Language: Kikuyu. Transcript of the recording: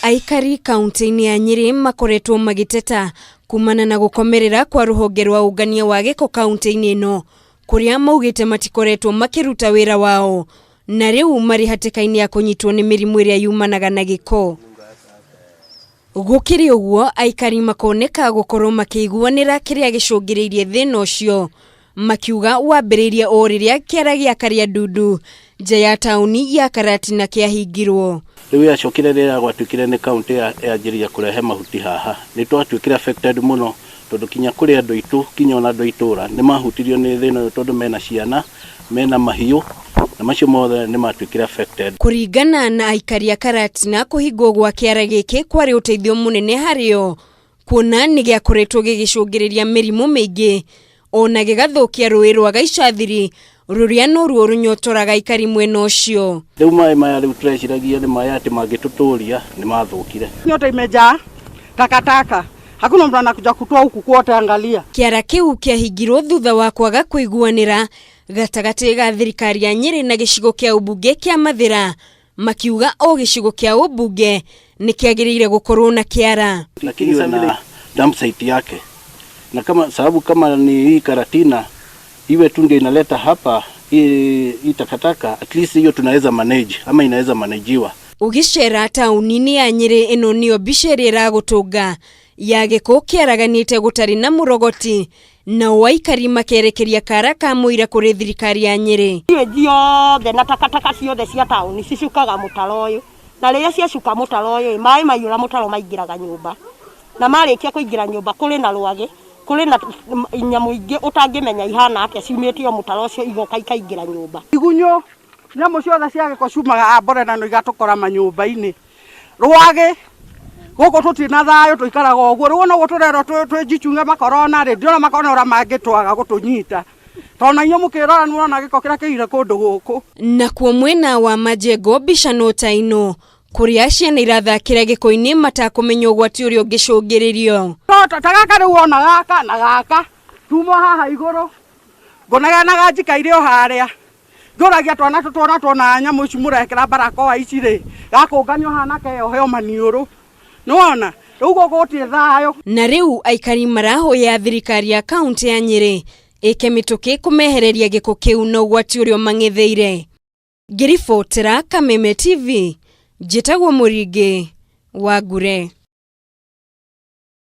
Aikari kaunti-inĩ ya Nyĩrĩ makoretwo magĩteta kumana na gũkomerera kwa rũhonge rwa ũngania wa gĩko kaunti-inĩ ĩno kũrĩa maugĩte matikoretwo makĩruta wĩra wao na rĩu marĩ hatĩka-inĩ ya kũnyitwo nĩ mĩrimũ ĩrĩa yumanaga na gĩko. Gũkĩrĩ ũguo, aikari makoneka gũkorwo makĩiguanĩra kĩrĩa gĩcũngĩrĩirie thĩna ũcio, makiuga wambĩrĩirie o rĩrĩa kĩara gĩa Kariandundu nja ya taũni ya Karatina kĩahingirwo. Rĩu yacokire rĩrĩa gwatuĩkire nĩ kaũntĩ yanjĩrĩria kũrehe mahuti haha, nĩ twatuĩkire affected mũno tondũ kinya kũrĩ andũ aitũ, kinya ona andũ a itũra nĩ mahutirio nĩ thĩna ũyũ tondũ mena ciana, mena mahiũ na macio mothe nĩ matuĩkire affected. Kũringana na aikari a Karatina, kũhingwo gwa kĩara gĩkĩ kwarĩ ũteithio mũnene harĩo kuona nĩ gĩakoretwo gĩgĩcũngĩrĩria mĩrimũ mĩingĩ ona gĩgathũkia rũĩ rwa Gaicathiri rũrĩa noruo rũnyotoraga aikari mwena ũcio. Rĩu maĩ maya rĩu tũreciragia nĩ maĩ atĩ mangĩtũtũria nĩ mathũkire. Yote imejaa takataka, hakuna mtu anakuja kutoa huku kwote, angalia. Kĩara kĩu kĩahingirwo thutha wa kwaga kũiguanĩra gatagatĩ ga thirikari ya Nyĩrĩ na gĩcigo kĩa ũmbunge kĩa Mathĩra, makiuga o gĩcigo kĩa ũmbunge nĩ kĩagĩrĩire gũkorwo na kĩara. Lakini iwe na dump site yake, na kama sababu kama ni hii Karatina iwe tu ndio inaleta hapa hii takataka, at least hiyo tunaweza manage ama inaweza manajiwa. Ũgĩcera taũni-inĩ ya Nyĩrĩ ĩno nĩyo mbica ĩrĩa ĩragũtũnga ya gĩko kĩaraganĩte gũtarĩ na mũrogoti nao aikari makerekeria kara ka mũira kũrĩ thirikari ya Nyĩrĩ. Sewage yothe na takataka ciothe cia taũni cicukaga mũtaro ũyũ, na rĩrĩa ciacuka mũtaro ũyũ maĩ maiyũra mũtaro maingĩraga nyũmba, na marĩkia kũingĩra nyũmba kũrĩ na rwagĩ, kũrĩ na nyamũ ingĩ ũtangĩmenya ihana atĩa ciumĩte o mũtaro ũcio igoka ikaingĩra nyũmba. Igunyũ, nyamũ ciothe cia gĩko ciumaga mbore na no igatũkora manyũmba-inĩ. Rwagĩ, gũkũ tũtirĩ na thayũ tũikaraga ũguo, rĩu ona ũguo tũrerwo twĩnjichunge makorona rĩ, ndiona makorona ũrĩa mangĩtwaga gũtũnyita. Tondũ na inyuĩ mũkĩrora nĩ mũrona gĩko kĩrĩa kĩihũire kũndũ gũkũ. Nakuo mwena wa Majengo mbica no ta ĩno kũrĩa ciana irathakĩra gĩko-inĩ matakũmenya ũgwati ũrĩa ũngĩcũngĩrĩrio. No ta gaka rĩu wona gaka na gaka tuma haha igũrũ ngũnegenaga njikaire o harĩa ngũragia twana tũtwana tuona nyamũ ici mũrekĩra barakoa ici rĩ gakũnganio hana keyohe o maniũrũ nĩwona rĩu gũkũ gũtirĩ thayũ. Na rĩu aikari marahoya thirikari ya kaunti ya Nyĩrĩ ĩke mĩtũkĩ kũmehereria gĩko kĩu na ũgwati ũrĩa ũmang'etheire. Ngĩribotera Kameme TV, njĩtagwo Mũringĩ wa Ngure.